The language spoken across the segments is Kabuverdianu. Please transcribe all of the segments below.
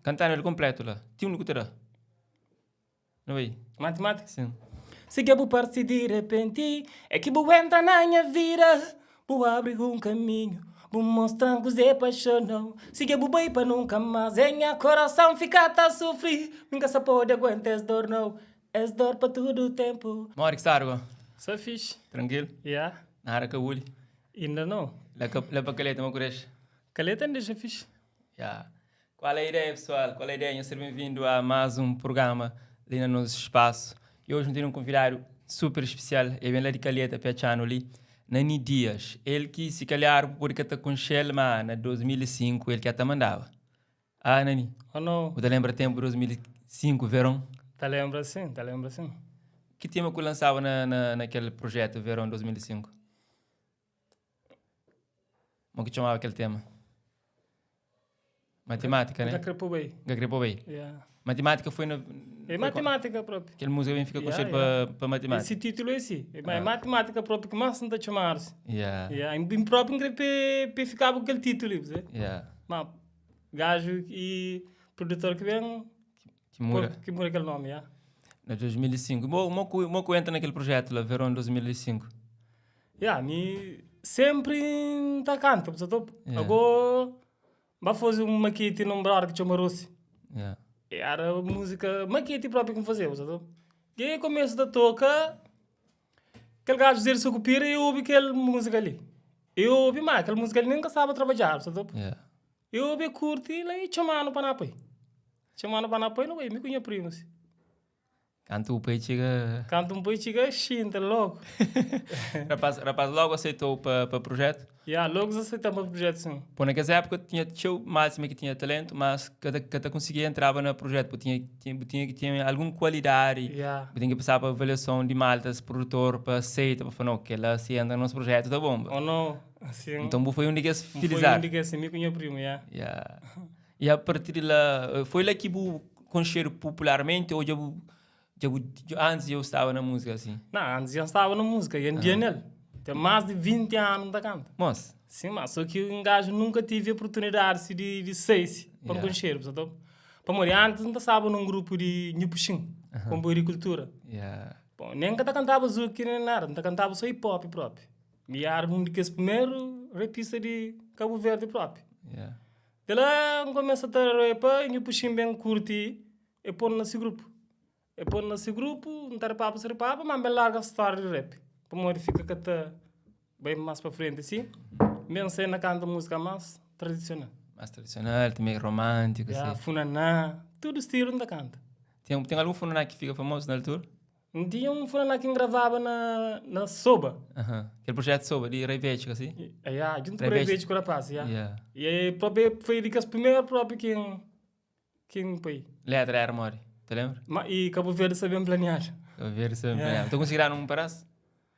Kantanu el konpletu la. Ti undi ku ta da. Nu bai. Matimátika? Sin. Si ke bu parsi di repenti É ki bu entra na nha vida Bu abri un kaminhu Bu mostra-m kuzê paixonau Si ke bu bai pa nunka más É nha korason fika ta sufri Mi ka sa pode aguenta es dor nau Es dor pa tudu ténpu. Modi ki stadu go? Sta fixi. Trankilu? Ya. Nada ka buli? Inda nau. La ka la pa Caleta mo ku dexa? Caleta N dexa fixi. Ya. Qual é a ideia pessoal? Qual é a ideia? Nhos ser bem-vindo a mais um programa li na nos espaço. E hoje nós temos um convidado super especial, é bem lá de Calheta, Piachano ali, Nani Dias. Ele que se calhar pode que tá com Shell, mas na 2005 ele que até mandava. Ah, Nani. Oh não. Você lembra tempo 2005, verão? Tá lembra sim, tá lembra sim. Que tema que lançava na, na, naquele projeto Verão 2005? Como que chamava aquele tema? Matemática, né? Nka kre bai. Nka kre bai. Yeah. Matemática foi na. É matemática próprio. Aquela música bem fica Yeah, conhecida yeah. para pa matemática. Esse título é esse. É ah. matemática próprio que mais não tá chamar. Yeah. Yeah. Em próprio não queria pe ficar com aquele título, você. Yeah. Mas gajo e produtor que vem que muda. Que muda aquele nome, yeah. Na 2005. Mo mo mo entra naquele projeto lá, verão 2005. Yeah, mi sempri N ta kanta, bu sa ta obi? Yeah. Ago, N ba faze un maketi nun brother ki txoma Rossi. Yeah. E era múzika, maketi propi ki N fazeba, bu sa ta obi? E aí kumesa ta toka, kel gaju dizer Sukupira e obi kel múzika li. E obi ma kel múzika li nen ka staba trabadjadu, bu sa ta obi? Yeah. E obi e kurti, la e txomanu pa na pai. Txomanu pa na pai, nu bai, mi ku nha primus. Kantu bu pai txiga. Kantu un pai txiga, xinta logu. Rapaz, rapaz logu aseitou pa, pa projetu? Ya, logu aseitou pa projetu, sin. Pô, na kes époka tinha txeu más sima ki tinha talentu, mas ka ta, ka ta konsigia entraba na projetu. Bu tinha, tinha, bu tinha ki tinha algun kualidadi. Ya. Bu tinha ki pasaba pa avaliason di maltas, produtor, pa aseita, pa fla, no, kel-la si entra na nos projetu ta bonba. Oh no, sin. Nton bu foi un di kes N foi filizadu. un di kes, mi ku nha primu, ya. Ya. E a partir di la, foi la ki bu konxedu popularmenti ou dja bu, dja bu, antis dja bu staba na múzika assim? Não, antes já estava na música, e andia nele. Tem mais de 20 anos tá canta. Mos? Sim, mas só que um gajo nunca tive a oportunidade assim, de, de sair para Yeah. conhecer, pessoal. Então, para morrer, antes não estava num grupo de Nhupuxim, uh -huh. comboio de cultura. Yeah. Bom, nem que cantava zouk nem nada, não cantava só hip hop próprio. E era um dos primeiros rapistas de Cabo Verde próprio. Yeah. De la N kumesa ta repa, nhu puxin ben kurti e pon na si grupu. E pon na si grupu, N ta repaba, ta repaba, ma N ben larga stória di rap, pamodi fika ka ta bai más pa frenti si. N ben sai na kanta múzika más tradisional. Más tradisional, ti meio romántiku si. Ya, funaná, tudu stilu N ta kanta. Ten, ten algun funaná ki fika famozu na altura? N tinha un funaná ki N gravaba na, na Soba. Aham. Kel projetu Soba di Rei Vetxu, ka si? Ya, djuntu ku Rei Vetxu ku rapaz, ya. Ya. E aí propi foi di kes primeru propi ki N, ki N poi. Letra era modi? Ta lenbra? Ma, e Cabo Verde sta ben planeadu. Cabo Verde sta ben planeadu. Ta konsigi da-nu un padás?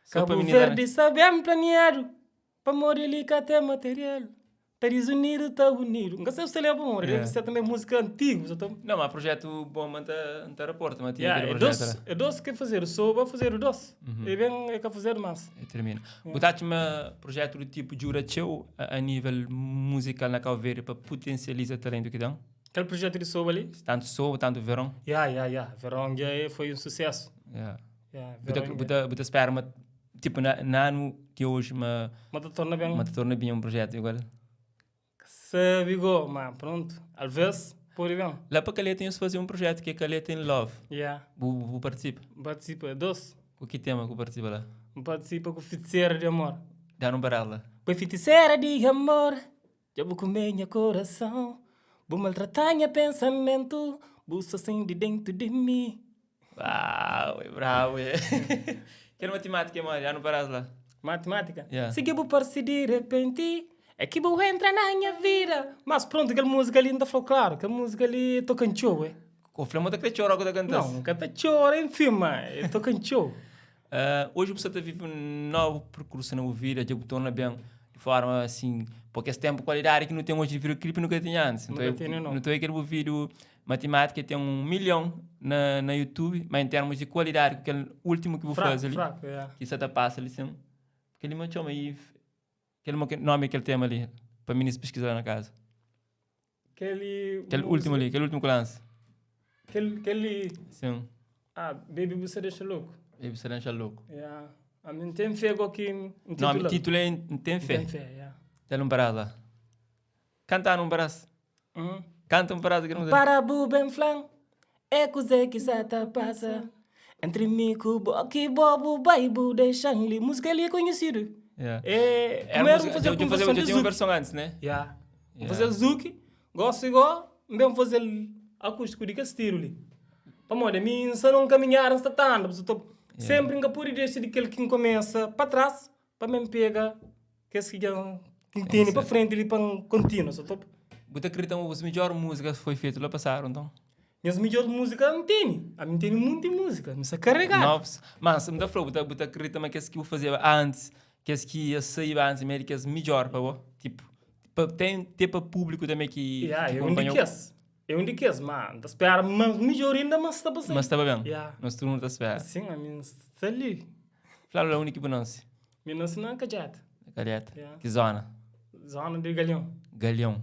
Só pa Cabo minizar. Verde sta ben planeadu. Pamodi li ka ten material Ta dizunidu, ta unidu N ka sabe si ta lembra pamodi Deve ser tanbe múzika antigu sa ta. Não, ma projetu bom ma N ta raporta ma tinha Yeah, aquele é projetu dos, lá. é dos ki fazedu Soba fazedu dos E ben é ka fazedu más. E termina. Bu ta atxa ma projetu di tipu djuda txeu a nível muzikal na Cabo Verde pa putensializa talentu ki ten? Kel projetu di soba li? Tantu soba, tantu veron. Yeah, yeah, yeah. Veron dja é foi un susesu. Yeah. Yeah, Bu ta, veron bu dja. ta, bu ta spera ma Tipo na, na anu di oji ma. Ma ta torna ben. Ma ta torna ben un projetu igual. Ka sabi go, ma prontu, alvês pode ben. La pa Caleta nhos faze un projetu ki é Caleta in Love. Yeah. Bu, bu partisipa? N partisipa, dos. Ku ki tema ku partisipa la? N partisipa ku Fitisera di Amor. Da-nu un padás la. Bo é fitisera di amor, dja bu kume nha korason, bu maltrata nha pensamentu, bu sta sindi dentu di mi. Uau, é brabo, é. Kel matimátika é modi? Anu parás lá. Matimátika? Yeah. Si ki bu parse di repenti, é ki bu entra na nha vida. Mas prontu, kel múzika li N ta fla-u klaru, kel múzika li toka-m txeu, é. Ku fla ma ta kre txora ku ta kanta-s? Não, N ka ta txora, enfin, ma e toka-m txeu. Oji bu sta ta vive un novu perkursu na bu vida, dja bu torna ben di forma asin, purki es tenpu kualidadi ki nu ten oji di videoclip nu ka tinha antis. Nu ka tene, nau. Nu ta oja kel bu video Matimátika ten 1 milhon na na YouTube, ma en termus di kualidadi ku kel últimu ki bu faze li, Fraku, ya. ki sa ta pasa li sin, kel li ma txoma i kel mo nomi kel tema li pa minis piskiza la na kaza. Kel Kel último li, kel último ku lansa. Kel, kel li. Sim. Ah, Baby bu sa dexa louco. Baby sa dexa louco. Yeah. Ami N ten fé go ki N titula. Não, título é N ten fé. N ten fé, yeah. Dá-lhe um pedaço lá. Canta um pedaço. Hum? Canta um pedaço que não Para bu ben flan, é kuzé ki sa ta pasa Entre mi ku bo ki bo bu bai bu dexan li Músika li é konhesidu. Yeah. É, Era primeiro música, N fazer já, com já, versão já de tinha uma Zouk. versão antes, né? Yeah. N Yeah. fazer Zouk, gosto igual, N ben fazer acústico di kel stilu li. Pamodi ami N sta na un kaminhada, N sta ta anda, bu ta Sempri N ka pode dexa di kel ki N kumesa pa tras pa mi N pega kes ki dja N tene pa frenti li pa N kontinua. Sa ta. Bu ta kridita ma bus midjor múzika foi fetu la pasadu nton? Nhas midjor múzika N tene. Ami N tene munti múzika, mi sta karegadu. Novus. Mas N ta fla-u, bu ta bu ta kridita ma kes ki bu fazeba antis, kes ki ya saiba antis ma é di kes midjor pa bo? Tipu, pa ten te pa públiku tanbe ki Ya, ki é un di kunpanha-u? kes. É un di kes, ma N ta spera ma midjor inda ma sta pa sai. Ma sta pa ben? Ya. Nos tudu nu ta spera. Sin, ami N sta li. Fla-nu la undi ki bu nase. Mi nase na Kadjeta. Na Kadjeta. Ya. Ki zona? Zona di Galion. Galion.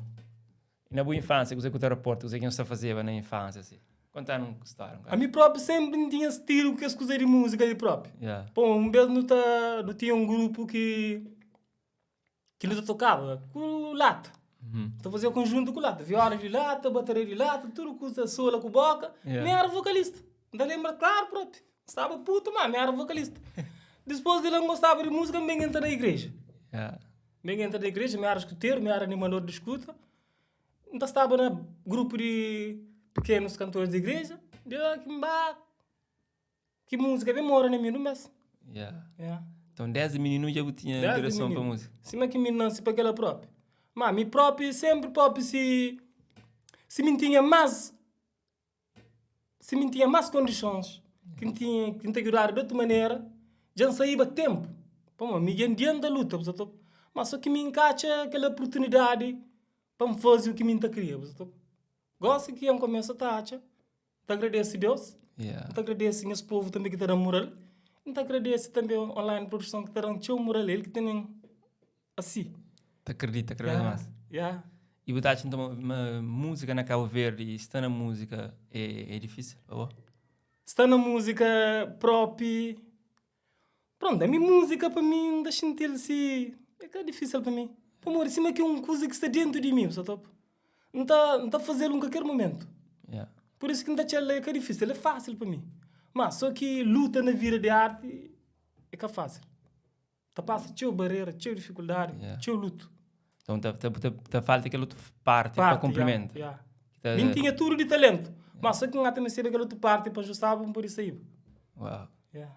I na bu infansia, kuzê ku ta raporta? Kuzê ki nhos ta fazeba na infansia si? Konta-nu un stória un bokadu. Ami propi senpri N tinha stilu ku kes kuza di múzika li propi. Ya. Pô, un bês nu ta, nu tinha un grupu ki Ki nu ta tokaba ku lata. Ta fazia konjuntu ku lata. Viola di lata, bataria di lata, tudu kuza, sola ku boka. Yeah. Mi era vokalista. N ta lenbra klaru propi. N staba putu, ma mi era vokalista. Dispôs di la, N gostaba di múzika, N ben entra na igreja. Yeah. N ben entra na igreja, mi era skuteru, mi era animador di skuta. N ta staba na grupu di pekenus kantores di igreja. Di la ki N ba Ki múzika ben mora na mi nun bes. Yeah. Yeah. Então desde menino dja bu tinha Desde direson pa menino. múzika. Sima ki mi nase pa kela propi. Ma mi propi senpri propi si si mi tinha mas si mi tinha mas kondisons ki N tinha ki N ta djudadu di otu manera dja N saiba tenpu. Pamodi mi dja N dja N ta luta bu sa ta ma so ki mi N ka atxa kel oportunidadi pa N faze u ki mi N ta kria bu sa ta gosi ki N kumesa ta atxa N ta agradese Deus, Yeah. N ta agradese nhas povu tanbe ki ta da-m mural, N ta agradese tanbe Online Produção ki ta da-m txeu mural, el ki tene-m asi. Ta akredita kada vez Yeah, más. yeah. I bu ta atxa nton ma, ma múzika na Kabu Verdi i sta na múzika é, é difísil pa bo? Sta na múzika propi, prontu, ami múzika pa mi N ta xinti-l si, é ka difísil pa mi, pamodi sima ki é un kuza ki sta dentu di mi, bu sa ta N ta, N ta faze-l un kalker momentu. Yeah. Pur isu ki N ta txal é ka difísil, é fásil pa mi. Má sô ki luta na vida di arti é ka fásil. Ta pasa txeu barera, txeu difikuldadi, Yeah. txeu lutu. Então ta, ta, ta, ta falta kel otu parti pa Parti, kunplimenta. yeah, Ki ta- yeah. Mi N tinha tudu di talentu, má sô ki N ata mesteba kel otu parti pa ajustaba pa N pode saíba. Uau. Yeah.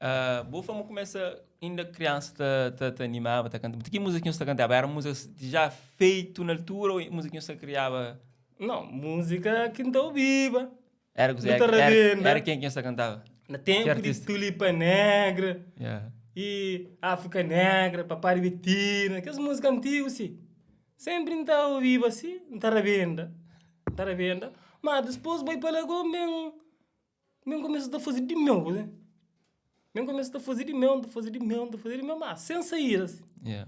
Uh, bu fama kumesa inda kriansa ta, ta, ta animaba, ta kanta. Ki múzika ki nhos ta kantaba? Era múzika já feito na altura ou múzika ki nhos ta kriaba? Não, múzika ki N ta obiba. Era kuzê? Nu ta Era, era, rabenda. era ken ki nhos ta kantaba? Na Ki ténpu di artista? Tulipa Negra Yeah. i Áfrika Negra, Papá di Betina, kes múzika antigu si. Sénpri N ta obiba si, N ta rabenda, N ta rabenda. Má dipôs bai pa Lagoa N ben Mi N kumesa ta faze di meu, bu Mi N kumesa ta faze di meu, N ta faze di meu, N ta faze di meu, ma sen saída si. Yeah.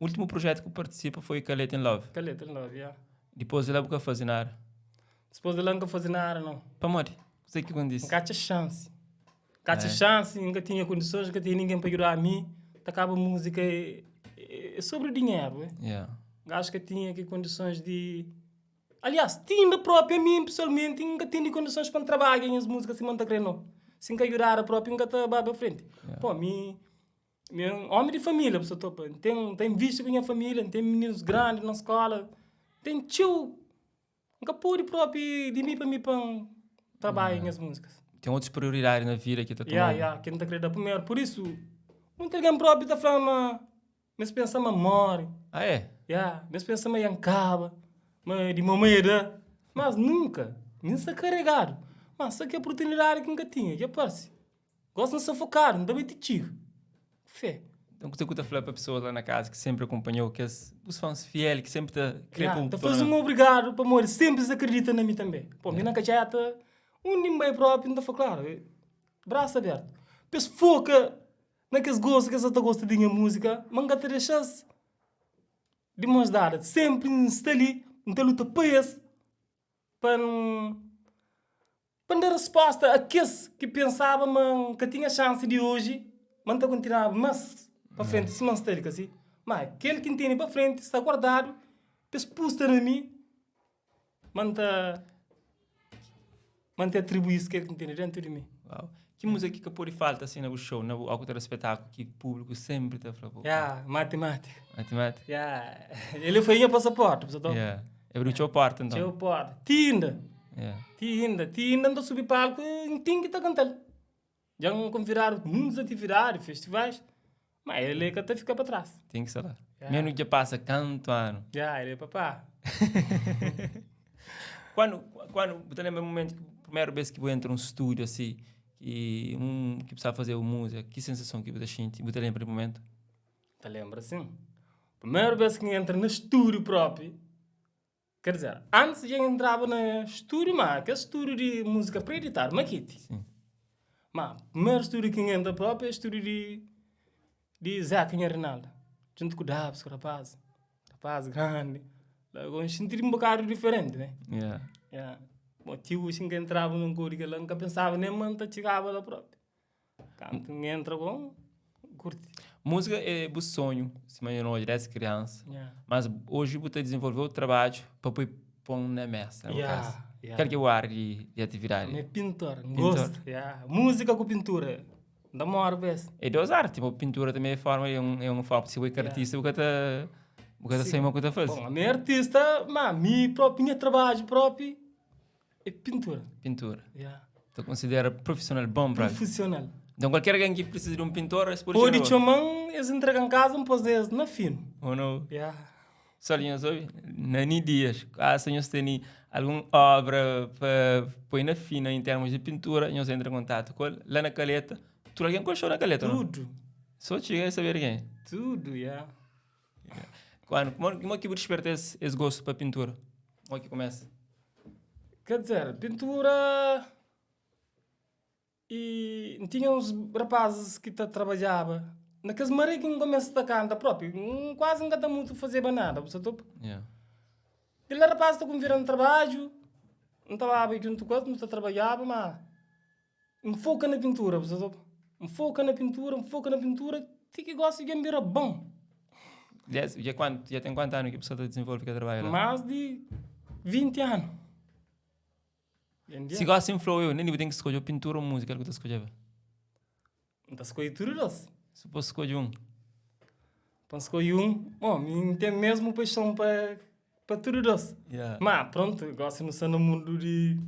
Último projeto ki bu partisipa foi Caleta in Love. Caleta in Love, yeah. Dipôs di la bu ka faze nada? Dipôs di la N ka faze nada, nau. Pamodi? Kuzê ki kontise? N ka atxa xansi. N ka atxa xansi, N ka tinha kondisons, N ka tinha ningen pa djuda mi. Ta kaba múzika é, é sobri dinheru, Yeah. N acho ka tinha ki kondisons di Aliás, ti inda propi ami pesoalmenti N ka tene kondisons pa N trabadja nhas múzika sima N ta kre no. Si N ka djudadu propi N ka ta ba pa frenti. Po, mi mi é un omi di família, bu sa topa. N ten N ta invisti ku nha família, N ten mininus grandi na skola, N ten txeu. N ka pode propi di mi pa mi pa N trabadja nhas múzikas. Ten otus prioridadi na vida ki ta Ya, toma-u. ya, ki N ta kre da primeru. Pur isu, munti algen propi ta fla ma Mes pensa ma more. Ah é? Ya, mes pensa ma ian kaba, ma di mau ma ia da. Mas nunka, mi N sta karegadu. Ma sa ki oportunidadi ki N ka tinha, dja parse. Gosi N sta fokadu, N ta bai ti txiga. Ku fé. Nton kuzê ku ta fla pa pesoas la na kaza ki senpri akonpanhau, kes bus fans fiel ki senpri ta kre Ya, pa bu N ta faze torna un obrigadu pamodi senpri es akredita na mi tanbe. Po, mi na ka djeta, undi N bai propi N ta fla, klaru, brasu abertu. Pa es foka Na kes gostu ki es sa ta gosta di nha múzika, ma N ka ta dexa-s di mons dada. Sénpri N sta li. N ta luta pa es, pa N pa N da resposta a kes ki pensaba ma N ka tinha xansi di oji, ma N ta kontinuaba más pa frenti sima N sta li, ka si? Ma kel ki N tene pa frenti sta guardadu pa es pusta na mi ma N ta ma N ta atribui-s kel ki N tene dentu di mi. Uau. Ki múzika ki ka pode falta assim na bu show, na bu ó ku ta da spetákulu ki públiku sempri ta fla bu? Ya, matemátika. Matemátika? Ya. El foi nha pasaporte, bu sa ta? Ya. El abriu txeu porta nton? Txeu porta. Ti inda. Ya. Ti inda. Ti inda N ta subi palku N ten ki ta kanta-l. Dja N konvidadu pa muntus atividadi, festivais, ma el ka ta fika pa tras. Ten ki sta la. Ya. Menu dja pasa kantu anu. Ya, el é papá. Kuandu, kuandu, bu ta lenbra mumentu ki primeru bes ki bu entra un stúdiu asi, ki un, ki bu staba faze un múzika, ki sensason ki bu ta xinti? Bu ta lenbra di mumentu? Ta lenbra sin. Primeru bes ki N entra na stúdiu propi, ker dizer, antis dja N entraba na stúdiu, ma kes stúdiu di múzika pre-editadu, maketi. Sin. Ma primeru stúdiu ki N entra propi é stúdiu di di Zeca nha Rinaldo, djuntu ku Dabs, ku rapaz, rapaz grandi. La go N xinti un bokadu diferenti, ne? Yeah. Yeah. Motivu si N ka entraba nun kau di kel-la, N ka pensaba nen ma N ta txigaba la propi. Kantu N entra go, N kurti. Múzika é bu sonhu, sima dja nu odja desdi kriansa. Yeah. Mas oji bu ta dizenvolve otu trabadju pa poi pon na mesa, na bu Yeah, kasa. yeah. Kal ki é bu ária di, di atividadi? Mi é pintor, N Pintor. gosta. Yeah. Múzika ku pintura. N ta mora pa es. É dos arti, bo pintura também é forma, é um, é um forma, si bo é ka artista, bu ka ta, bu ka ta sabe mo ku ta faze. Bom, ami é artista, ma mi propi, nha trabadju propi é pintura. Pintura. Yeah. Ta konsidera profissional bom pra. Profissional. Então qualquer alguém que precisa de um pintor, es pode Pode txoma. txoma-m, es entrega-m casa, N pôs es na finu. Ou não? Yeah. Só li nhos obi? Nani Dias, caso nhos teni algun obra pa poi na fina em termos de pintura, nhos entra em contato com ele lá na Calheta. Tudo alguém gostou na Calheta, não? Tudo. Só chega e saber quem é. Tudo, yeah. Quando, como, como é que desperta esse, esse gosto para pintura? Como é que começa? Quer dizer, pintura. E N tinha uns rapazes ki ta trabadjaba na kes maré ki N kumesa ta kanta propi. N kuazi N ka ta mutu fazeba nada, bu sa topa? Yeah. Di la rapazes ta konvidan trabadju, N ta baba djuntu ku es, nu ta trabadjaba, ma N foka na pintura, bu sa topa? N foka na pintura, N foka na pintura ti ki gosi dja N bira bon. Dja kuantu, dja ten kuantu anu ki bu sa ta dizenvolve kel trabadju la? Más di 20 anu. Si gosi N fla-u eu, Nini, bu ten ki skodje ô pintura ô múzika, kal ki bu ta skodjeba? N ta skodje tudu dos. Si bu skodje un? Pa N skodje un, bon, mi N ten mesmu paixon pa pa tudu dos. Yeah. Ma prontu, gosi nu sta na mundu di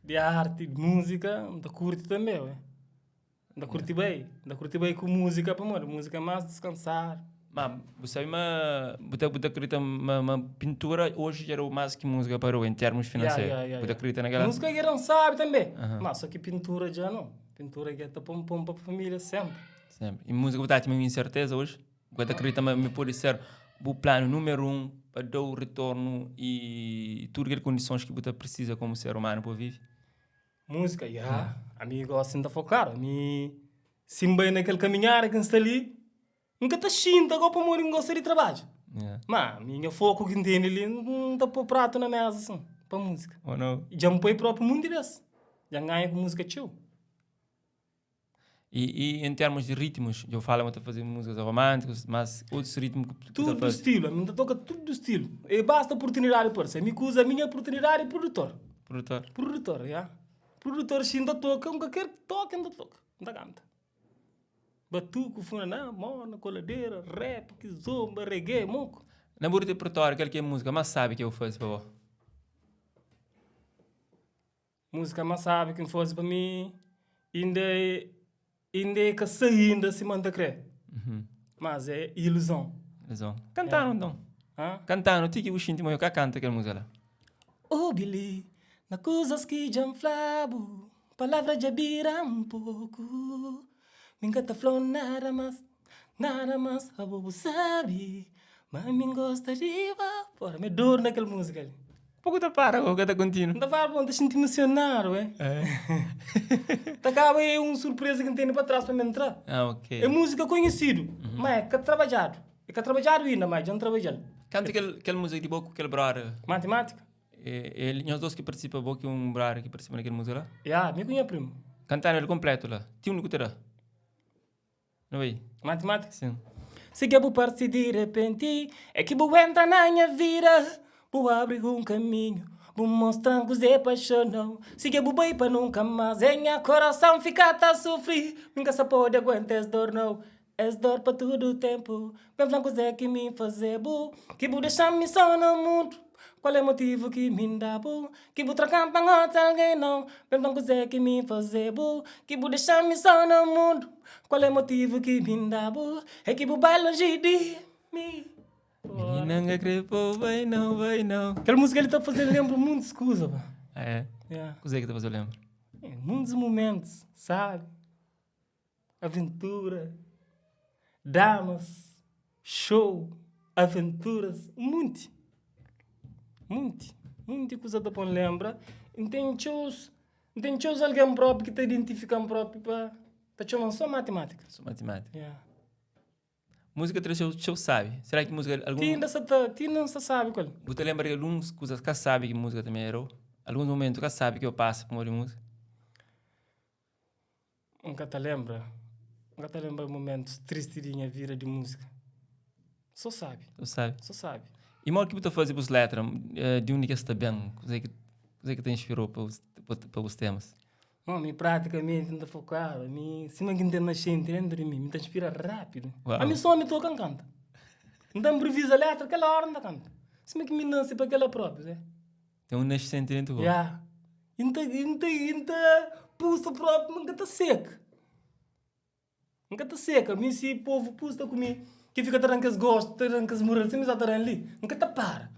di arti, di múzika, N ta kurti tanbe, ué. N ta kurti bai, N ta kurti bai ku múzika pamodi múzika é más diskansadu. Ma bu sabe ma bu ta bu ta kridita ma ma pintura oji dja dau más ki múzika pa dau en termus finanseru. Ya, ya, ya, Bu ta ya. kridita na kila? Múzika dja dan sabi tanbe, ma so ki pintura dja no. Pintura dja ta pon pon pa família senpri. Senpri. I múzika bu ta atxa ma é un inserteza oji? Bu ka ta kridita ma mi pode ser bu planu númeru un pa dau ritornu i tudu kel kondisons ki bu ta prisiza komu ser umanu pa vive? Múzika, ya, ami gosi N ta fla klaru, ami si N bai na kel kaminhada ki N sta li, N ka ta xinta go pamodi N gosta di trabadja. Ma ami nha foku ki N tene li, N ta poi pratu na meza sin, pa múzika. Dja N poi propi munti bes, dja N ganha ku múzika txeu. E, e em termos de ritmos, eu falo que fazer músicas românticas, mas outros ritmos que tu Tudo faz. estilo, a mim toca tudo estilo. E basta oportunidade por se me usa a minha oportunidade é produtor. Produtor. Produtor, já. Produtor sim da toca, nunca quer toca, ainda toca, ainda canta. Batuco, funaná, morna, coladeira, rap, kizomba, reggae, moco. Na bu repertório, qual que é a música mais sabe que eu faço para você? Música más sábi ki N faze pa mi inda é inda é ka sai inda sima N ta krê. Mas é Iluzon. Iluzon. Kantanu nton. Hã? Kantanu ti ki bu xinti ma yo ka kanta kel música la. Obi li na kuzas ki dja N fla-bu Palavra dja bira un poku Mi N ka ta fla-u nada más, nada más Abo bu sabe ma mi N gosta di bo Pora, mi é dodu na kel música li. Poko ta para ou ka ta continua? N ta fala bo, N ta xinti emocionadu, eh. Ta kaba é un surpresa ki N tene pa tras pa mi entra. Ah, ok. É música conhecido, ma é ka trabadjadu. É ka trabadjadu inda, ma dja N trabadja-l. Kantu kel, kel múzika di bo ku kel brother? Matemátika? É, el, nhos dos ki partisipa, bo ki un brother ki partisipa na kel múzika la? Ya, mi ku nha primu. Kantanu el kompletu la. Ti undi ku ta da? Nu bai. Matemátika? Sim. Si ke bu parsi di repenti É ki bu entra na nha vida Bu abri un kaminhu Bu mostra-m kuzê paixonau Si ke bu bai pa nunka más É nha korason fika ta sufri Mi ka sa pode aguenta es dor nau Es dor pa tudu ténpu Ben fla-m kuzê ki mi faze-bu Ki bu dexa-m mi sô na mundu Kual é motivu ki mi N da-bu Ki bu troka-m pa N otu algen nau Ben fla-m kuzê ki mi faze-bu Ki bu dexa-m mi sô na mundu Kual é motivu ki mi N da-bu É ki bu bai lonji di mi Minina N ka kre pa-u bai nau, bai nau Kel múzika li ta faze-m lenbra muntis kuza, ba. Ah é? Yeah. Kuzê ki ta faze-u lenbra? Muntis mumentus, sabi? Aventura, damas, show, aventuras, munti, munti, munti kuza ta pô-m lenbra. N ten txeus, N ten txeus algen própi ki ta identifika-m própi pa ta txoma-m sô matimátika. Sô matimátika. Yeah. Múzika tra txeu, txeu sabi. Será ki múzika algun. Ti inda sa ta, ti inda N sta sabi ku el. Bu ta lenbra di alguns kuzas ka sabi ki múzika ta mera-u? Alguns momentu ka sabi ki bu pasa pamodi múzika? N ka ta lenbra, N ka ta lenbra momentus tristi di nha vida di múzika. Sô sabi. Sô sabi. Sô sabi. I modi ki bu ta faze bus letra? Di undi ki es ta ben? Kuzê ki kuzê ki ta inspirau pa bus pa bus temas? Bon, mi pratikamenti N ta fokadu, mi sima ki N ten nascenti dentru di mi, mi ta inspira rápidu. Uau. Ami sô mi toka N kanta. N ta inprovisa letra kel óra N ta kanta. Sima ki mi nase pa kela própi, zé. Ten un nascenti dentu bo. Ya. I N ta, i N ta, i N ta pusta propi ma N ka ta seka. N ka ta seka. Mi si povu pusta ku mi, ki fika ta da-m kes gostu, ta da-m kes mural, sima es ta da-m li, N ka ta para.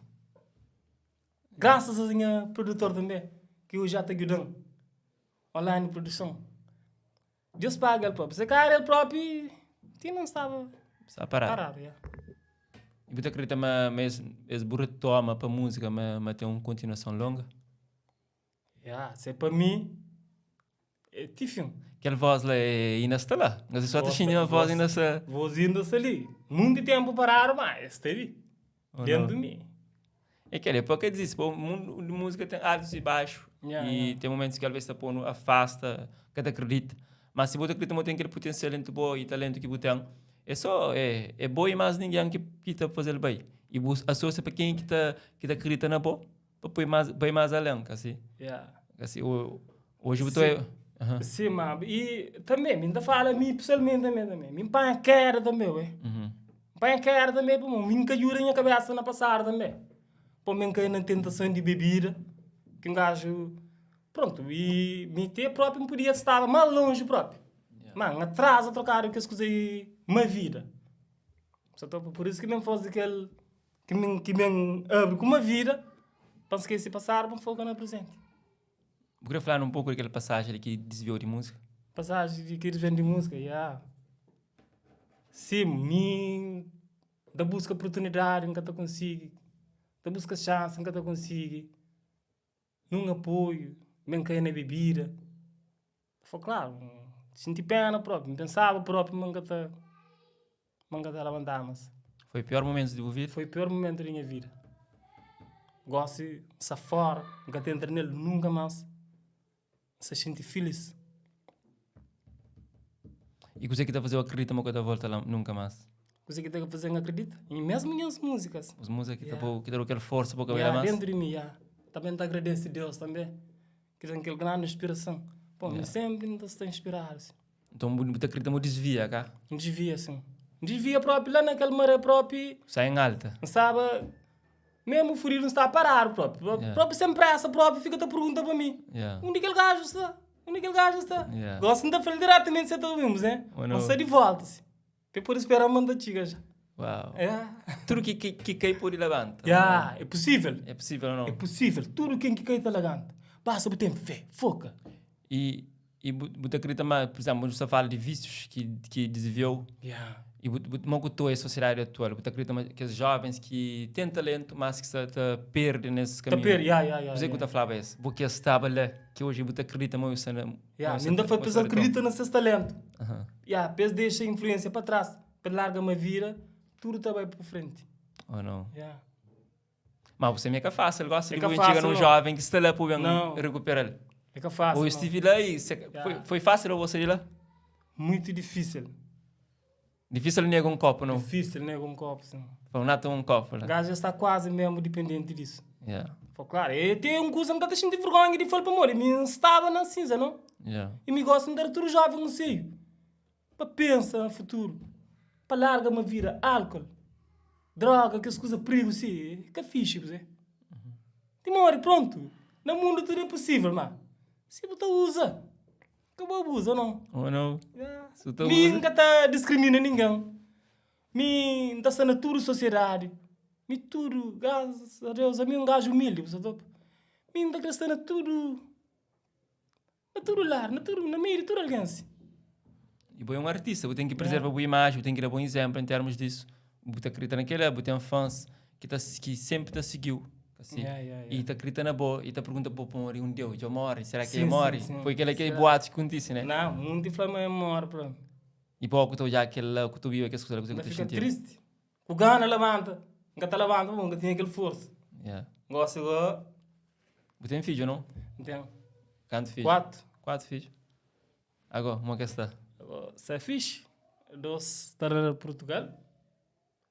Grasas a nha produtor tanbe, ki oji ja ta djuda-m, Online Produson. Deus paga el propi. Se ka era el propi, ti não staba Staba paradu. paradu, ya. E bu ta akredita ma, ma es, es bu retoma pa múzika ma, ma ten un kontinuason longa? Ya, se pa mi, é ti fin. Kel voz la é, inda sta la. Mas só ta xinti ma voz inda sta. Voz inda sta li. Munti tempu paradu, ma es sta li. Ou Dentro não? de mi. É kel, é pa ka diziste, pô, mundu di múzika ten altus i baxu Yeah, i yeah. ten momentus ki alvês ta pô-nu afasta, ka ta kridita. Má si bu ta kridita ma bu ten kel putensial dentru bo i talentu ki bu ten, é sô é, é bo i más ningen ki ki ta faze-l bai. I bu asosia pa ken ki ta ki ta kridita na bo pa poi más bai más alén, ka si? Yeah. Ka si? Oji bu ta Sim. Sim, ma i tanbê mi N ta fala mi pesoalmenti tanbê tanbê mi N panha keda tanbê ué. N panha keda tanbê pamodi mi N ka djuda nha kabesa na pasadu tanbê. Pamodi mi N kai na tentason di bebida ki un gaju prontu i mi te propi N podia staba más lonji propi. Ma N atraza trokadu kes kuza di ma vida. Sa ta pur isu ki mi N faze kel ki mi ki mi N abri ku ma vida pa N skese pasadu pa N foka na prizenti. Bu kre fla-nu un poku di kel pasaji li ki disviou di múzika? Pasaji di ki disviou di múzika, ya. Sim, mi N ta buska oportunidadi, N ka ta konsigi. N ta buska xansi, N ka ta konsigi. Nun apoiu, mi N kai na bebida. Foi klaru, N xinti pena propi, N pensaba propi ma N ka ta, ma N ka ta labantaba mas. Foi pior momentu di bu vida? Foi pior momentu di nha vida. Gosi N sta fora, N ka ta entra nel nunka mas. N sta xinti filis. I kuzê ki ta faze-u akredita ma bu ka ta volta la nunka mas? Kuzê ki ta faze-m akredita? I mesmu nhas múzikas. Bus múzika ki ta pô-u, ki ta da-u kel forsa pa bu ka bai la mas? Ya, dentru di mi, ya. Tanbê N ta agradese Deus tanbê, ki da-m kel grandi inspirason. Pô, mi sénpri N ta sta inspiradu. Nton bu ta kridita ma bu disvia, ka? N disvia, sin. N disvia propi la na kel maré propi. Sai en alta. N staba, mesmu furidu N staba paradu propi. Propi sen presa propi fika ta pergunta pa mi, Undi kel gaju sta? Undi kel gaju sta? Gosi N ta fla-l diretamenti si el ta obi-m, zé. N sta di volta, si. Pe pode spera ma N ta txiga ja. Uau. Tudu ki ki kai pode labanta. Ya, é pusível. É pusível ou não? É pusível. Tudu ken ki kai ta labanta. Basta bu ten fé, foka. I i bu bu ta kridita ma, pur izénplu, nu sta fala di vísius ki ki disviau. Ya. I bu bu mo ku toi sosiedadi atual, bu ta kridita ma kes jovens ki ten talentu, mas ki sta ta perde nes Ta kaminhu. perde, ya, ya, ya. Kuzê ki bu ta flaba es? Bo ki es staba la, ki oji bu ta kridita ma bu sta na Ya, mi N ta fla pa es akredita na ses talentu. Ya, pa es dexa influensia pa tras, pa es larga ma vida, tudu ta bai pa frenti. Ou não? Yeah. Mas você me é que é fácil, gosta É de que é você chega fácil, num não. jovem que está lá para bem Não. recuperar. É que é fácil. Ou não. estive lá e se, Yeah. foi fácil ou você ir lá? Muito difícil. Difícil negar um copo, não? Difícil, né? Com um copo, sim. Foi nada um copo O lá. gajo já está quase mesmo dependente disso. Yeah. Foi claro, e tem um coisa que está sentindo vergonha de falar para morrer. Me estava na cinza, não? Yeah. E me gosto de dar tudo jovem um seio. Para pensar no futuro. Para larga uma vida, álcool, droga, que as coisas perigo, sim. Que é fixe, você. Te morre, pronto. No mundo tudo é possível, mano. Se você usa, acabou abuso ou não? Ou não? Yeah. Se tu Mi usa. nunca tá discrimina ninguém. Mi não tá na tudo sociedade. Mi tudo, graças a Deus, a mim um gajo humilde, você tá? Mi não tá crescendo na tudo, na tudo lar, na tudo, na meio de tudo alguém. assim. E você é um artista, você tem que preservar a boa imagem, você tem que dar bom exemplo em termos disso. Você acredita naquele, você tem fãs que, tá, que sempre te seguiu. Assim. Yeah, yeah, E yeah. te acredita na boa, e te pergunta, pô, pô, um Deus, eu morre, será que Sim, ele sim, morre? sim. Foi aquele, aquele Será? boato que acontece, né? Não, muito inflama é morre, pronto. E pouco tu já aquele lá, que tu viu, aquelas coisas que Ainda tu fica sentiu. triste. O Gana levanta, nunca tá levanta, nunca tinha aquele força. Yeah. Gosto igual, Você tem filho, não? então, Quantos filhos? quatro. Quatro filhos. Agora, como é que está? Agora, se é fixe, dois está na Portugal,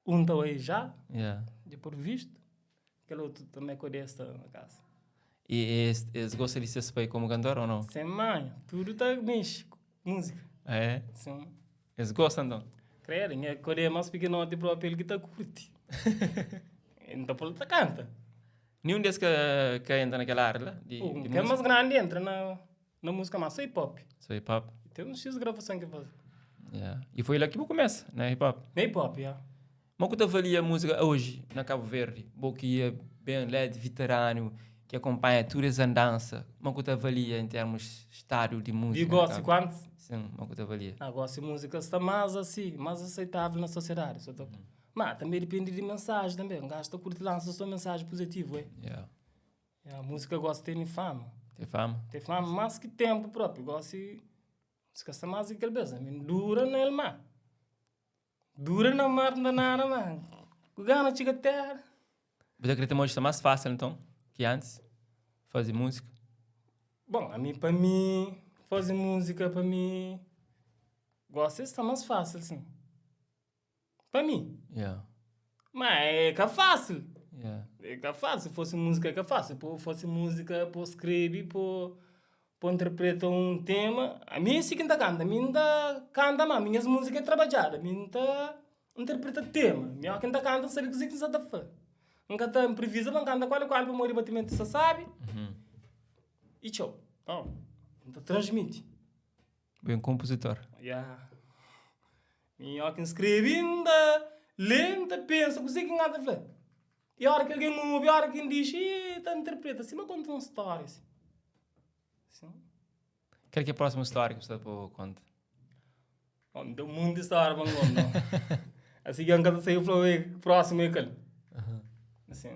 um está aí já, Yeah. de por visto, aquele outro também com está na casa. E eles gostam de ser pai como cantor ou não? Sem mãe, tudo tá mexe, música. É? Sim. Eles gostam, então? Credo, minha Coreia é mais pequenote próprio, ele que tá curte. Então, por tá canta. Nenhum desses que, que entra naquela área lá? De, Um de que é música? mais grande entra na música mais hip hop. Sou hip hop. Tem uns X gravação que faz. Yeah. E foi lá que eu começa, né? Hip hop. Nem hip hop, yeah. Mas que tu avalia a música hoje, na Cabo Verde? Bo que é bem LED, veterano, que acompanha toda essa dança. Mas que tu avalia em termos de estado de música? E na gosto Cabo- quanto? Sim, mas que tu avalia. Agora, se música está mais assim, mais aceitável na sociedade. Só tô... Mas também depende de mensagem também. Um gajo está curtindo, lança sua mensagem positiva, ué. Yeah. A música gosta de ter fama. Tem fama? Tem fama mais que tempo próprio. Gosta de... Música está mais que aquele beijo. Dura na mar. Dura na mar, não dá nada, mano. O gana chega terra. Você acredita que hoje está mais fácil, então, que antes? Fazer música? Bom, a mim, para mim, fazer música, para mim, gosto está mais fácil, sim. Para mim. Yeah. Mas é que é fácil. Yeah. É que é fácil. Se fosse música, é que é fácil. Pô, fosse música, pô, escreve, pô, pô, interpreta um tema. A mim, sim que não canta. A mim, não canta, mas minhas músicas é trabalhada. A mim, não interpreta tema. Minha quem tá canta, sabe o que você tá falando. Nunca tá improvisa, não canta qual qual, para morrer batimento, você sabe. E tchau. Então, então transmite. Bem compositor. Yeah. Minha quem escreve ainda, lê, ainda pensa, o que que nada fala. E a hora que alguém ouve, a hora que alguém diz, e tá interpreta, assim, mas conta uma história. Assim. Sim. Qual que é a próxima história que você pode contar? Bom, deu muita história, bom, não. Assim que eu nunca sei o flow, é próximo é aquele. Assim,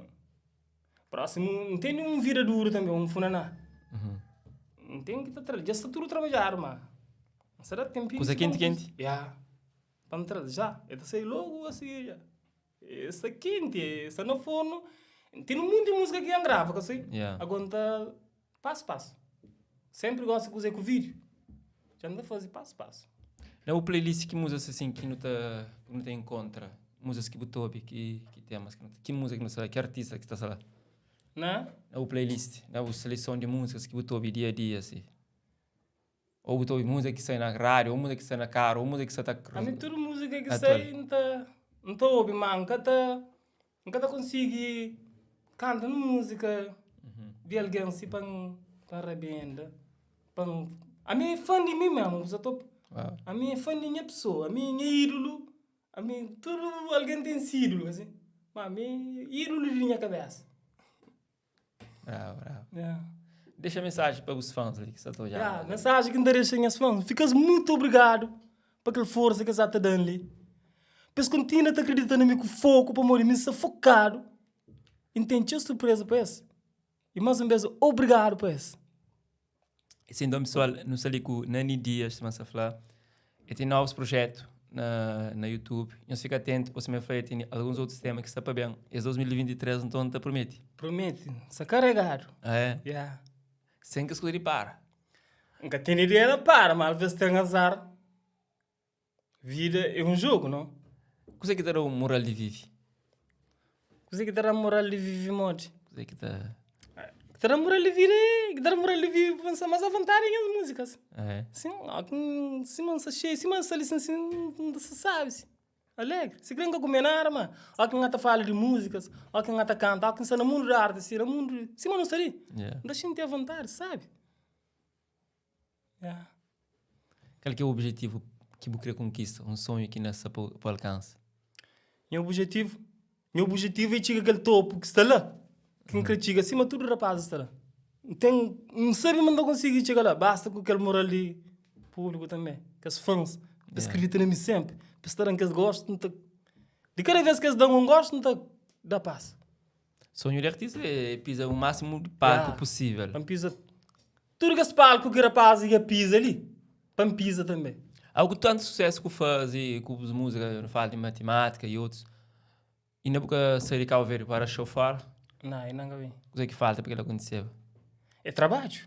próximo, não tem nenhum vira duro também, um funaná. Não tem que tá tra- já está tudo trabalhar, mano. Será que tem Coisa quente, quente? Yeah. Para entrar já. Eu sei logo assim já. Está quente, está no forno. Tem um monte de música que eu gravo, que eu sei. Yeah. Agora tá passo a passo. Sempre gosto de fazer com vídeo. Já anda a fazer passo a passo. Na o playlist que músicas assim que não te que não te encontra? Músicas que botou que temas que não que música que não sei, que artista que está lá? Né? Na o playlist, na o seleção de músicas que botou dia a dia assim. Ou botou música que sai na rádio, ou música que sai na cara, ou música que sai tá A mim tudo música que Atual. sei, não tá, não tá ouve, mas nunca tá, nunca tá consegui canta numa música de alguém assim para para rebenda, para a mim é fã de mim mesmo, só tô Uau. a mim é fã de minha pessoa, a mim é ídolo, a mim tudo alguém tem esse ídolo assim, mas a mim é ídolo de minha cabeça. Bravo, bravo. Yeah. Deixa a mensagem para os fãs ali que está já. Yeah, mensagem que me deixa minhas fãs. Ficas muito obrigado por aquela força que você está dando ali. Pois continua a acreditando em mim com foco para morrer, me está focado. Entende? Surpresa para esse. E mais uma vez, obrigado para esse. Sim, então pessoal, nos ali com Nani Dias, mas a falar, e tem novos projetos. na, na YouTube. Nhos fika atentu, pa sima el fla, el tene alguns otus tema ki sta pa ben. Es 2023, nton, ta promete. Promete, sta karegadu. Ah, é? Yeah. Sen kes kuza di para. N ka tene ideia na para, ma alvês ten azar. Vida é un jogu, não? Kuzê ki ta da-u moral di vive? Kuzê ki ta da moral di vive modi? Kuzê ki ta... Ki ta da moral di vida é... Ki ta da moral di vive pa N sta más avontadi nhas múzikas. É. Sin, ó ki N, sima N sta xeiu, sima N sta li sin, sin, N ta sta sabi si, alegri. Si kre N ka kume nada, ma ó ki N ta fala di múzikas, ó ki N ta kanta, ó ki N sta na mundu di arti, si, na mundu, sima nu sta li, N ta xinti avontadi, sabi. Yeah. Kal ki é objetivu ki bu kre konkista? Un sonhu ki na sta pa pa alkansa? Nha objetivu? Nha objetivu é txiga kel topu ki sta la, ki N kre txiga, sima tudu rapazis sta la. N ten, N sabe ma N ta konsigi txiga la, basta ku kel moral di públiku tanbe, kes fans, pa es kridita na mi senpri, pa es ta da-m kes gostu, N ta, di kada vez ki es da-m un gostu, N ta da pasu. Sonhu di artista é piza o máximo de palco Yeah. possível. Pa N piza tudu kes palku ki rapazis dja piza li, pa N piza tanbe. Algo ku tantu susésu ku faze ku bus múzika, nu fala di matimátika i otus, inda bu ka sai di Cabo Verde para show fora? Não, inda N ka bai. Kuzê ki falta pa kel-la kontiseba? É trabadju.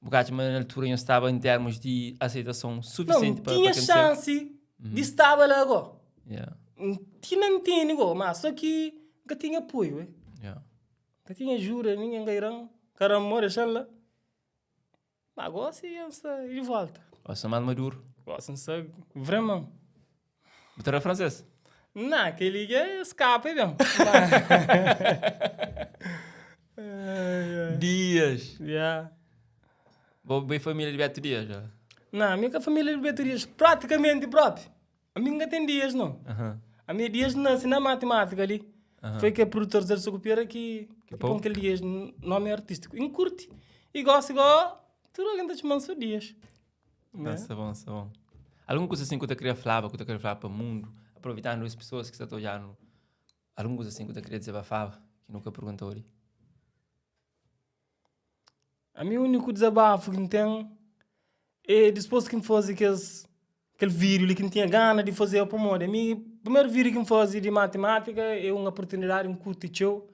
Bu ka atxa ma na altura nhos staba en termus di aseitason Não, sufisienti N pa tinha pa akontise? xansi di staba la go. Yeah. N tinha N tene go, ma só ki N ka tinha apoiu, eh. Yeah. N ka tinha ajuda, ningen ka ira-m, ka da-m mô, dexa-m la. Ma gosi N sta di volta. Gosi sta más maduru. Gosi N sta vraiment. Bu ta da fransês? Ná, kel-li dja skapa e ben. Dias. Yeah. Bo bo é família di Beto Dias, ó? Ná, mi é ka família di Beto Dias, pratikamenti propi. Ami N ka ten dias, não. Ami é dias nase na matimátika li. Foi kel produtor Zé Sucupira ki ki pô-m kel dias nomi artístiku. E N kurti. E gosi go, tudu algen ta txoma-m so dias. Ah, sta bon, sta bon. Algun kuza asin ku ta kria flaba, ku ta kria flaba pa mundu, aprovitandu es pesoas ki sta ta odja-nu, algun kuza asin ku ta kria dizabafaba, ki nu ka perguntau li? Ami úniku dizabafu ki N ten é dispôs ki N faze kes kel vídiu li ki N tinha gana di fazeba pamodi ami primeru vídiu ki N faze di matimátika é un oportunidadi N kurti txeu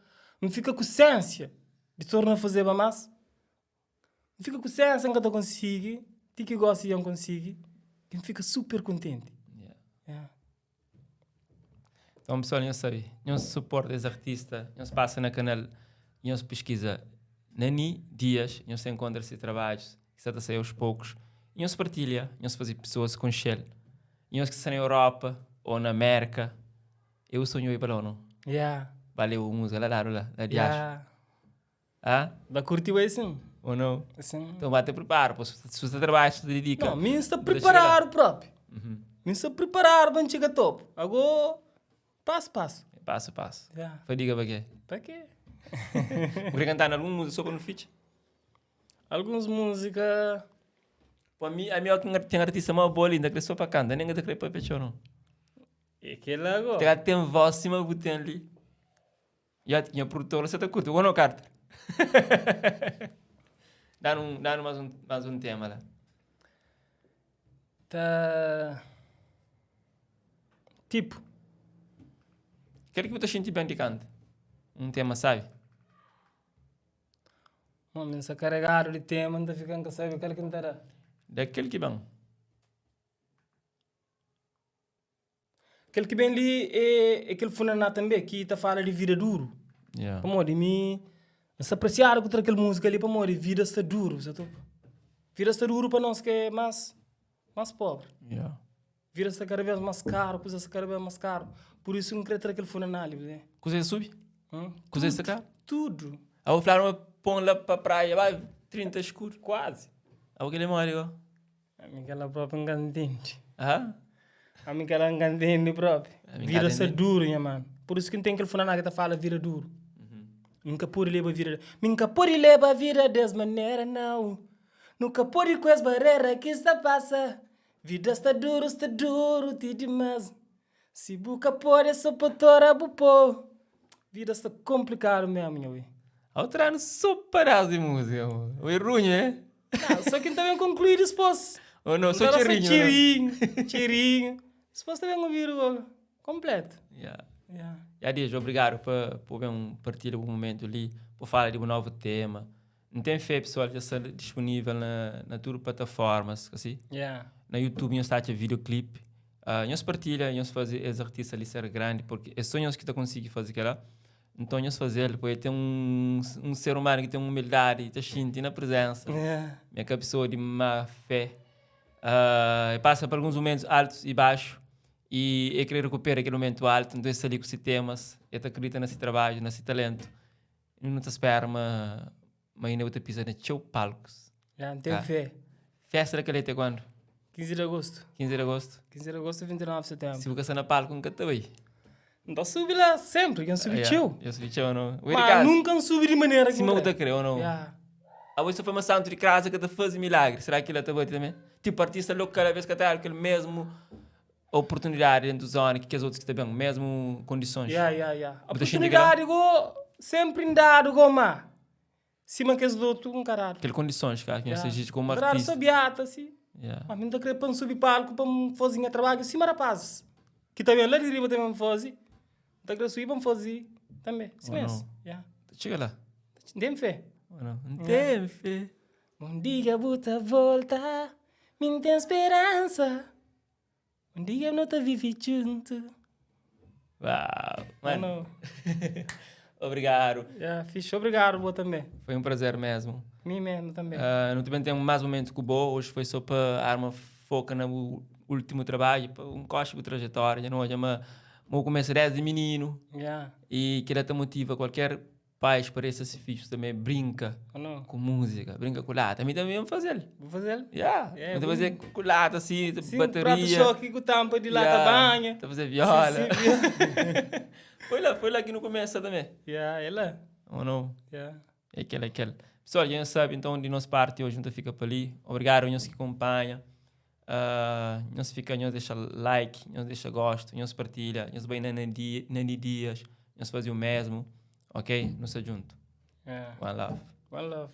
N fika ku sénsia di torna fazeba más N fika ku sénsia N ka ta konsigi ti ki gósi dja N konsigi N fika super kontenti. Então pessoal, nhos sabe, nhos suporta es artista, nhos passa na canal, nhos pesquisa Nani Dias, nhos ta encontra se trabalhos, que está ta sair aos poucos. Nhos partilha, nhos faze pessoas conhecê-l. Nhos que está na Europa ou na América, eu sonho ir para lá ou não? Yeah. Valeu, música lá, lá, lá, lá de acho. Yeah. Ah? Ba curti bué sim. Ou não? Sim. Então ba te prepara, pô, se você trabalha, se você dedica. Não, mi sta Ba ta chega lá. preparado próprio. Mi sta preparado pa N txiga topo. Ago, passo passo. Passo a passo. Yeah. Fadiga pa quê? Pa quê? Bu kre cantar na algum música só pa nu fitxa? Alguns música. Pô, ami, ami ó, ten artista ma bo li, N ta kre só pa canta, nem N ka ta kre papia txeu não. É kel-la ago. Te ten voz sima bu ten li. Ya, nha produtor sa ta curti. Ou não, Carter? Dá-nos um, dá mais um, mais um tema lá. Ta. Tipo. Quero que bu ta xinti bem di canta. Um tema, sabe? Mano, N sta karegadu di tema, N ta fika N ka sabe kal ki N ta da. Da kel ki ben. Kel ki ben li é, é kel funaná tanbê ki ta fala di vida duru. Yeah. Pamodi mi N sta apresiadu ku tra kel múzika li pamodi vida sta duru, bu sa topa? Vida sta duru pa nos ki é más más pobri. Yeah. Vida sta kada bês más karu, kuzas sta kada bês más karu. Pur isu N krê tra kel funaná li, bu sabe? Kuzê subi? Hum? Kuzê sta karu? Tudu. Abo fladu ma pon la pa praia bai 30 escudo. Kuazi. Abo kel é moli go. Ami kel-la propi N ka ntende. Ah? Ami kel-la N ka ntende propi. Ami N ka Vida sta ntende. duru, nha manu. Pur isu ki N ten kel funaná ki ta fala vida duru. N ka pode leba vida Mi N ka pode leba vida des manera, nau. Nu ka pode ku es barera ki sta pasa. Vida sta duru, sta duru ti dimas. Si bu ka pode, é so pa tora bu po. Vida sta konplikadu mesmu, nha ui. Au tranu so padás di múzika, mo. Oi runhu, eh? Não, só que N ta ben konklui dispôs. Ou não, N só ta da só txerinhu, txerinhu, txerinhu. Supostu ta ben obidu go konpletu. Yeah. Yeah. Ya Dias, obrigadu pa pa ben partilha bu momentu li, pa fala di bu novu tema. N ten fé pesoal dja sta disponível na na tudu plataformas, kasi? Yeah. Na YouTube nhos ta atxa videoclip. Uh, nhos partilha, nhos faze es artista li ser grandi, porque é só nhos ki ta konsigi faze kela. Nton nhos faze-l, poi ten un, un ser humano ki ten humildadi, ta xinti na prezensa. Yeah. Mi é ka pessoa di má fé. Uh, e passa pa alguns momentos altos e baixos e e kre recupera aquele momento alto, então e sta li ku si temas, e ta acredita na si trabalho, na si talento. E nu ta spera ma ma inda bu ta pisa na txeu palcos. Yeah, N ten Tá. fé. Festa da Calheta é quando? 15 de agosto. 15 de agosto. 15 de agosto, 29 de setembro. Si bu ka sta na palco, N ka ta bai. N ta subi la sempre, que N subi Yeah, txeu. Eu subi txeu, não. Oi de Ma casa. nunca N subi di manera ki Sima N bu kre. ta kre ou não? Yeah. Abo se foi ma santo de casa que ta faze milagre. Será que ela ta bate também? Tipo, artista local, às vezes que ta aquele mesmo oportunidade dentro da zona que aqueles outros que ta bem, mesmo condições. Yeah, yeah, yeah. Bu ta xinti Oportunidade go sempre N dadu go, ma sima kes otu N ka dadu. Aquele condições, cara, que Yeah. yeah. seja como N ta dadu artista. so biata si. Yeah. Ma mi N ta kre pa N subi palku pa N faze nha trabadju sima rapazis ki ta ben la di riba ta ben faze. N ta kre subi pa N faze tanbe. Sima Oh, es. não. Yeah. Txiga la. N ten fe. Oh, não. N ten fe. Un dia bu ta volta, mi N ten speransa. Un dia nu ta vive djuntu. Uau. Mano. Mano. Obrigado. Yeah, fixe. Obrigado, bo também. Foi um prazer mesmo. Mim mesmo também. Uh, não também tenho mais momento que o bo. Hoje foi só para arma foca no último trabalho, para um coche de trajetória. Não, hoje é uma, uma começa desde menino. Yeah. E que ela te motiva qualquer pais pareça se fixe também brinca Ou não? com música, brinca com lata. A mim também vou fazer. Vou fazer. Yeah. É, Vou fazer com lata assim, Sim, bateria. prato choque com tampa de lata Yeah. banha. Tá fazer viola. Sim, sim, viola. Foi lá que não começa também. Yeah, ela. Ou não? Yeah. É aquele, é aquele. Pessoal, a gente sabe, então, de nossa parte, hoje não fica por ali. Obrigado a nós que acompanha. Uh, nós fica, nós deixa like, nós deixa gosto, nós partilha, nós vai na Nani Dias, nós faz o mesmo, ok? Nós junto. Yeah. One love. One love.